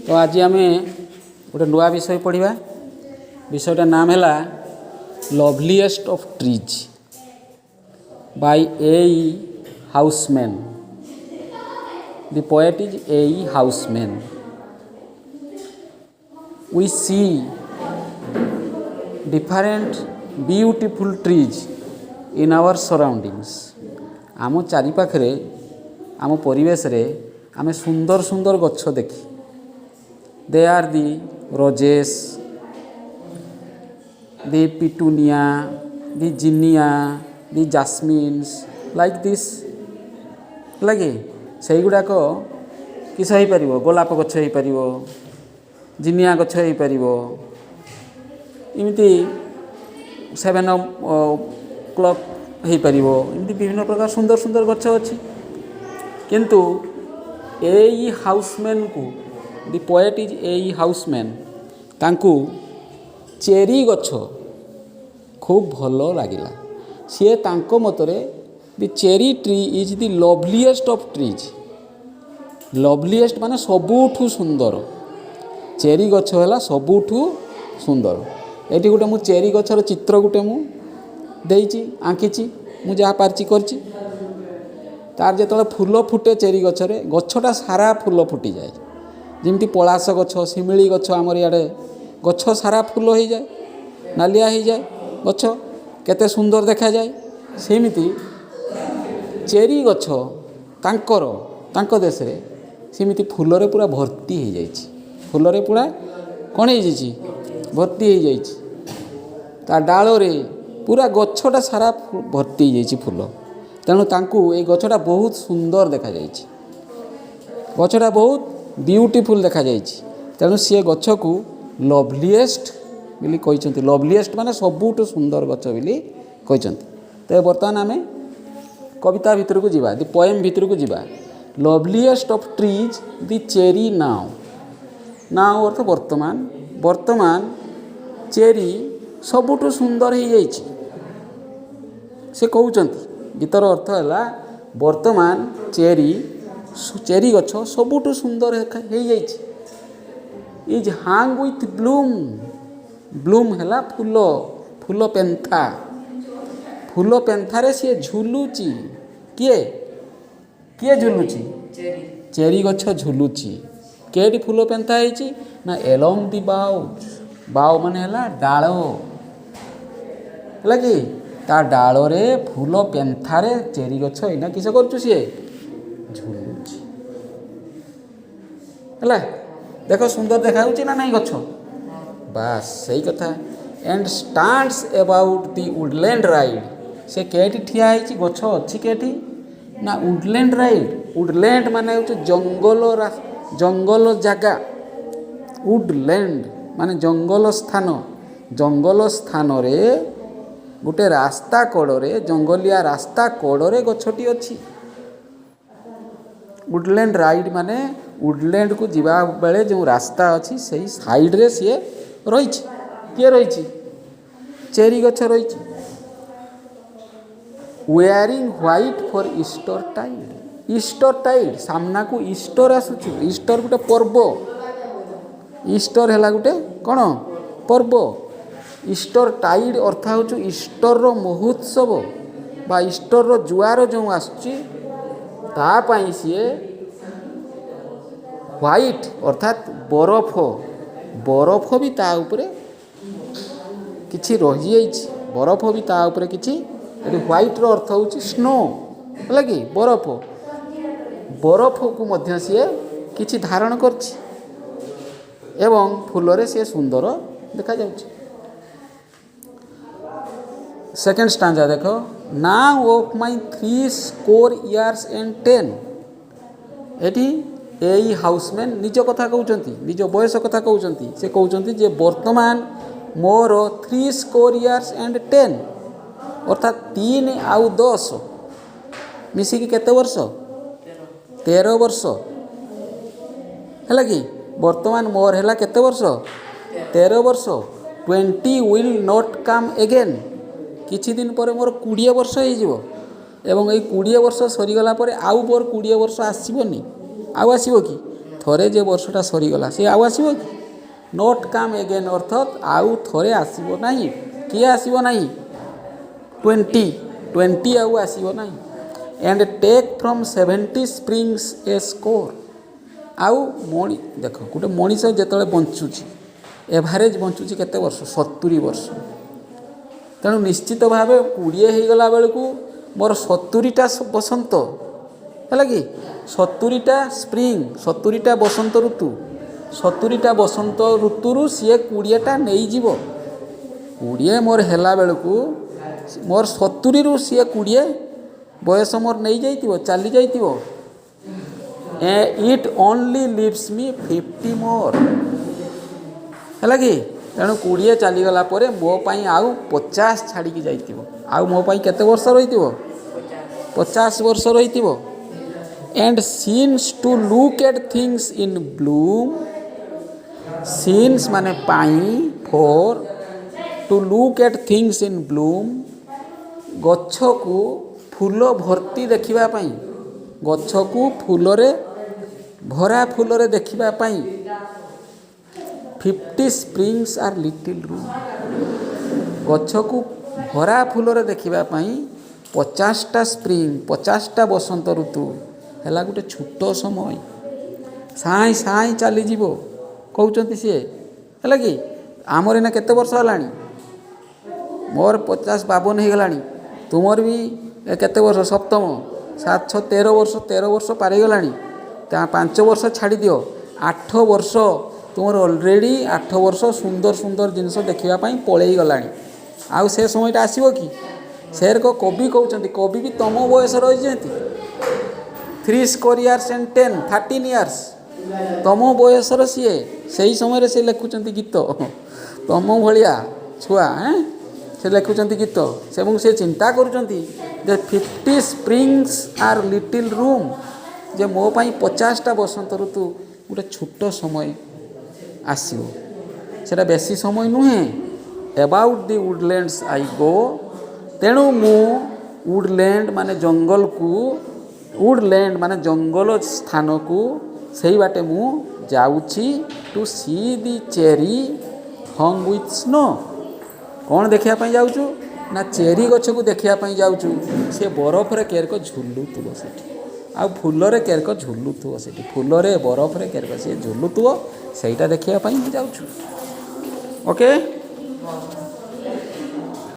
ତ ଆଜି ଆମେ ଗୋଟେ ନୂଆ ବିଷୟ ପଢ଼ିବା। ବିଷୟଟା ନାମ ହେଲା "Loveliest of Trees" by A E Housman. The poet is A E Housman. We see different beautiful trees in our surroundings. ଆମ ଚାରିପାଖରେ, ଆମ ପରିବେଶରେ ଆମେ ସୁନ୍ଦର ସୁନ୍ଦର ଗଛ ଦେଖି। They are the roses, the petunia, the zinnia, the jasmines, like this. ହେଲା କି? ସେଇଗୁଡ଼ାକ କିସ ହେଇପାରିବ? ଗୋଲାପ ଗଛ ହେଇପାରିବ, ଜିନିଆ ଗଛ ହେଇପାରିବ, ଏମିତି ସେଭେନ୍ କ୍ଲକ୍ ହେଇପାରିବ। ଏମିତି ବିଭିନ୍ନ ପ୍ରକାର ସୁନ୍ଦର ସୁନ୍ଦର ଗଛ ଅଛି। କିନ୍ତୁ ଏ ଇ ହାଉସମ୍ୟାନ୍କୁ, the poet is A E Housman, ତାଙ୍କୁ ଚେରି ଗଛ ଖୁବ୍ ଭଲ ଲାଗିଲା। ସିଏ ତାଙ୍କ ମତରେ the cherry tree is the loveliest of trees. ଲଭଲିଏଷ୍ଟ ମାନେ ସବୁଠୁ ସୁନ୍ଦର। ଚେରି ଗଛ ହେଲା ସବୁଠୁ ସୁନ୍ଦର। ଏଠି ଗୋଟେ ମୁଁ ଚେରି ଗଛର ଚିତ୍ର ଗୋଟେ ମୁଁ ଦେଇଛି, ଆଙ୍କିଛି, ମୁଁ ଯାହା ପାରିଛି କରିଛି। ତାର ଯେତେବେଳେ ଫୁଲ ଫୁଟେ ଚେରି ଗଛରେ, ଗଛଟା ସାରା ଫୁଲ ଫୁଟିଯାଏ। ଯେମିତି ପଳାଶ ଗଛ, ଶିମିଳି ଗଛ, ଆମର ଇଆଡ଼େ ଗଛ ସାରା ଫୁଲ ହେଇଯାଏ, ନାଲିଆ ହେଇଯାଏ ଗଛ, କେତେ ସୁନ୍ଦର ଦେଖାଯାଏ। ସେମିତି ଚେରି ଗଛ ତାଙ୍କ ଦେଶରେ ସେମିତି ଫୁଲରେ ପୁରା ଭର୍ତ୍ତି ହେଇଯାଇଛି। ଫୁଲରେ ପୁରା କ'ଣ ହେଇଯାଇଛି? ଭର୍ତ୍ତି ହେଇଯାଇଛି। ତା ଡାଳରେ ପୁରା ଗଛଟା ସାରା ଭର୍ତ୍ତି ହେଇଯାଇଛି ଫୁଲ। ତେଣୁ ତାଙ୍କୁ ଏଇ ଗଛଟା ବହୁତ ସୁନ୍ଦର ଦେଖାଯାଇଛି, ଗଛଟା ବହୁତ ବିୟୁଟିଫୁଲ୍ ଦେଖାଯାଇଛି। ତେଣୁ ସିଏ ଗଛକୁ ଲଭଲିଏଷ୍ଟ ବୋଲି କହିଛନ୍ତି। ଲଭଲିଏଷ୍ଟ ମାନେ ସବୁଠୁ ସୁନ୍ଦର ଗଛ ବୋଲି କହିଛନ୍ତି। ତେବେ ବର୍ତ୍ତମାନ ଆମେ କବିତା ଭିତରକୁ ଯିବା, ଦି ପଏମ୍ ଭିତରକୁ ଯିବା। Loveliest of trees the cherry now. Now ଅର୍ଥ ବର୍ତ୍ତମାନ। ବର୍ତ୍ତମାନ ଚେରି ସବୁଠୁ ସୁନ୍ଦର ହେଇଯାଇଛି, ସେ କହୁଛନ୍ତି। ଗୀତର ଅର୍ଥ ହେଲା, ବର୍ତ୍ତମାନ ଚେରି ଗଛ ସବୁଠୁ ସୁନ୍ଦର ହେଇଯାଇଛି। Is hung with bloom. Bloom ହେଲା ଫୁଲ, ଫୁଲ ପେନ୍ଥା। ଫୁଲ ପେନ୍ଥାରେ ସିଏ ଝୁଲୁଛି। କିଏ କିଏ ଝୁଲୁଛି? ଚେରି ଗଛ ଝୁଲୁଛି। କେଠି ଫୁଲ ପେନ୍ଥା ହେଇଛି ନା ଏଲଙ୍ଗ ଦି ବାଉଜ୍। ବାଉ ମାନେ ହେଲା ଡାଳ। ହେଲା କି? ତା ଡାଳରେ ଫୁଲ ପେନ୍ଥାରେ ଚେରି ଗଛ ଏଇନା କିସ କରୁଛୁ? ସିଏ ଝୁଲୁଛି। ହେଲା, ଦେଖ, ସୁନ୍ଦର ଦେଖାଯାଉଛି ନା ନାହିଁ ଗଛ? ବାସ୍, ସେଇ କଥା। And stands about the woodland ride. ସେ କେଠି ଠିଆ ହେଇଛି? ଗଛ ଅଛି କେଠି ନା ଉଡ଼ଲ୍ୟାଣ୍ଡ ରାଇଡ୍। ଉଡ଼ଲ୍ୟାଣ୍ଡ ମାନେ ହେଉଛି ଜଙ୍ଗଲ, ଜଙ୍ଗଲ ଜାଗା। ଉଡ଼ଲ୍ୟାଣ୍ଡ ମାନେ ଜଙ୍ଗଲ ସ୍ଥାନ। ଜଙ୍ଗଲ ସ୍ଥାନରେ ଗୋଟେ ରାସ୍ତା କଡ଼ରେ, ଜଙ୍ଗଲିଆ ରାସ୍ତା କଡ଼ରେ ଗଛଟି ଅଛି। ଉଡ଼ଲ୍ୟାଣ୍ଡ ରାଇଡ୍ ମାନେ ଉଡ଼ଲ୍ୟାଣ୍ଡକୁ ଯିବା ବେଳେ ଯେଉଁ ରାସ୍ତା ଅଛି, ସେଇ ସାଇଡ଼ରେ ସିଏ ରହିଛି। କିଏ ରହିଛି? ଚେରି ଗଛ ରହିଛି। Wearing white for Easter tide. Easter tide, ସାମ୍ନାକୁ ଇଷ୍ଟର ଆସୁଛି। ଇଷ୍ଟର ଗୋଟେ ପର୍ବ। ଇଷ୍ଟର ହେଲା ଗୋଟେ କ'ଣ? ପର୍ବ। ଇଷ୍ଟର ଟାଇଡ୍ ଅର୍ଥ ହେଉଛି ଇଷ୍ଟରର ମହୋତ୍ସବ ବା ଇଷ୍ଟରର ଜୁଆର ଯେଉଁ ଆସୁଛି, ତା ପାଇଁ ସିଏ ହ୍ୱାଇଟ୍ ଅର୍ଥାତ୍ ବରଫ, ବରଫ ବି ତା ଉପରେ କିଛି ରହିଯାଇଛି। ବରଫ ବି ତା ଉପରେ କିଛି। ଏଠି ହ୍ୱାଇଟ୍ର ଅର୍ଥ ହେଉଛି ସ୍ନୋ। ହେଲା କି? ବରଫ। ବରଫକୁ ମଧ୍ୟ ସିଏ କିଛି ଧାରଣ କରିଛି ଏବଂ ଫୁଲରେ ସିଏ ସୁନ୍ଦର ଦେଖାଯାଉଛି। ସେକେଣ୍ଡ ଷ୍ଟାଞ୍ଜା ଦେଖ। Now of my 70 years and 10. ଏଠି ଏଇ ହାଉସମ୍ୟାନ୍ ନିଜ କଥା କହୁଛନ୍ତି, ନିଜ ବୟସ କଥା କହୁଛନ୍ତି। ସେ କହୁଛନ୍ତି ଯେ ବର୍ତ୍ତମାନ ମୋର 70 years and 10, ଅର୍ଥାତ୍ 3 ଆଉ 10 ମିଶିକି କେତେ ବର୍ଷ? 13 ବର୍ଷ। ହେଲା କି? ବର୍ତ୍ତମାନ ମୋର ହେଲା କେତେ ବର୍ଷ? 13 ବର୍ଷ। 20 will not come again. କିଛି ଦିନ ପରେ ମୋର 20 ବର୍ଷ ହେଇଯିବ ଏବଂ ଏଇ 20 ବର୍ଷ ସରିଗଲା ପରେ ଆଉ ମୋର 20 ବର୍ଷ ଆସିବନି। ଆଉ ଆସିବ କି? ଥରେ ଥରେ ଯେ ବର୍ଷଟା ସରିଗଲା, ସେ ଆଉ ଆସିବ କି? Not com again ଅର୍ଥାତ୍ ଆଉ ଥରେ ଆସିବ ନାହିଁ। କିଏ ଆସିବ ନାହିଁ? ଟ୍ୱେଣ୍ଟି। ଟ୍ୱେଣ୍ଟି ଆଉ ଆସିବ ନାହିଁ। And take from 70 springs a score. ଆଉ ଦେଖ, ଗୋଟେ ମଣିଷ ଯେତେବେଳେ ବଞ୍ଚୁଛି, ଏଭାରେଜ୍ ବଞ୍ଚୁଛି କେତେ ବର୍ଷ? 70 ବର୍ଷ। ତେଣୁ ନିଶ୍ଚିତ ଭାବେ 20 ହେଇଗଲା ବେଳକୁ ମୋର 70ଟା ବସନ୍ତ ହେଲା କି, 70ଟା ସ୍ପ୍ରିଙ୍ଗ, 70ଟା ବସନ୍ତ ଋତୁ। 70ଟା ବସନ୍ତ ଋତୁରୁ ସିଏ 20ଟା ନେଇଯିବ। 20 ମୋର ହେଲା ବେଳକୁ ମୋର 70ରୁ ସିଏ 20 ବୟସ ମୋର ନେଇଯାଇଥିବ, ଚାଲି ଯାଇଥିବ। It only leaves me 50 more. ହେଲା କି? ତେଣୁ 20 ଚାଲିଗଲା ପରେ ମୋ ପାଇଁ ଆଉ 50 ଛାଡ଼ିକି ଯାଇଥିବ। ଆଉ ମୋ ପାଇଁ କେତେ ବର୍ଷ ରହିଥିବ? 50 ବର୍ଷ ରହିଥିବ। And since to look at things in bloom, since ମାନେ ପାଇଁ, for, to look at things in bloom, ଗଛକୁ ଫୁଲ ଭର୍ତ୍ତି ଦେଖିବା ପାଇଁ, ଗଛକୁ ଫୁଲରେ ଭରା, ଫୁଲରେ ଦେଖିବା ପାଇଁ, 50 springs are little room. ଗଛକୁ ଭରା ଫୁଲରେ ଦେଖିବା ପାଇଁ 50ଟା ସ୍ପ୍ରିଙ୍ଗ, 50ଟା ବସନ୍ତ ଋତୁ ହେଲା ଗୋଟେ ଛୋଟ ସମୟ। ସାଇଁ ସାଇଁ ଚାଲିଯିବ କହୁଛନ୍ତି ସିଏ। ହେଲା କି? ଆମର ଏଇନା କେତେ ବର୍ଷ ହେଲାଣି? ମୋର 50 52 ହେଇଗଲାଣି। ତୁମର ବି କେତେ ବର୍ଷ? ସପ୍ତମ, 7, 6, 13 ବର୍ଷ। 13 ବର୍ଷ ପାରିଗଲାଣି। ତା 5 ବର୍ଷ ଛାଡ଼ିଦିଅ, 8 ବର୍ଷ। ତୁମର ଅଲରେଡ଼ି 8 ବର୍ଷ ସୁନ୍ଦର ସୁନ୍ଦର ଜିନିଷ ଦେଖିବା ପାଇଁ ପଳେଇ ଗଲାଣି। ଆଉ ସେ ସମୟଟା ଆସିବ କି? ସେରକ କବି କହୁଛନ୍ତି। କବି ବି ତୁମ ବୟସ ରହିଛନ୍ତି, 70 years and 10, 13 years. ତୁମ ବୟସର ସିଏ, ସେଇ ସମୟରେ ସେ ଲେଖୁଛନ୍ତି ଗୀତ। ତୁମ ଭଳିଆ ଛୁଆ ଏଁ ସେ ଲେଖୁଛନ୍ତି ଗୀତ ଏବଂ ସେ ଚିନ୍ତା କରୁଛନ୍ତି ଯେ 50 springs are little room, ଯେ ମୋ ପାଇଁ 50ଟା ବସନ୍ତ ଋତୁ ଗୋଟେ ଛୋଟ ସମୟ ଆସିବ, ସେଇଟା ବେଶୀ ସମୟ ନୁହେଁ। About the woodlands I go. ତେଣୁ ମୁଁ ଉଡ଼ଲ୍ୟାଣ୍ଡ ମାନେ ଜଙ୍ଗଲକୁ, ଉଡ଼ଲ୍ୟାଣ୍ଡ ମାନେ ଜଙ୍ଗଲ ସ୍ଥାନକୁ, ସେଇ ବାଟେ ମୁଁ ଯାଉଛି। To see the cherry hung with snow. କ'ଣ ଦେଖିବା ପାଇଁ ଯାଉଛୁ ନା, ଚେରି ଗଛକୁ ଦେଖିବା ପାଇଁ ଯାଉଛୁ। ସେ ବରଫରେ କେରକ ଝୁଲୁଥିବ ସେଠି, ଆଉ ଫୁଲରେ କେରକ ଝୁଲୁଥିବ ସେଠି। ଫୁଲରେ, ବରଫରେ କେରକ ସିଏ ଝୁଲୁଥିବ, ସେଇଟା ଦେଖିବା ପାଇଁ ମୁଁ ଯାଉଛୁ। ଓକେ।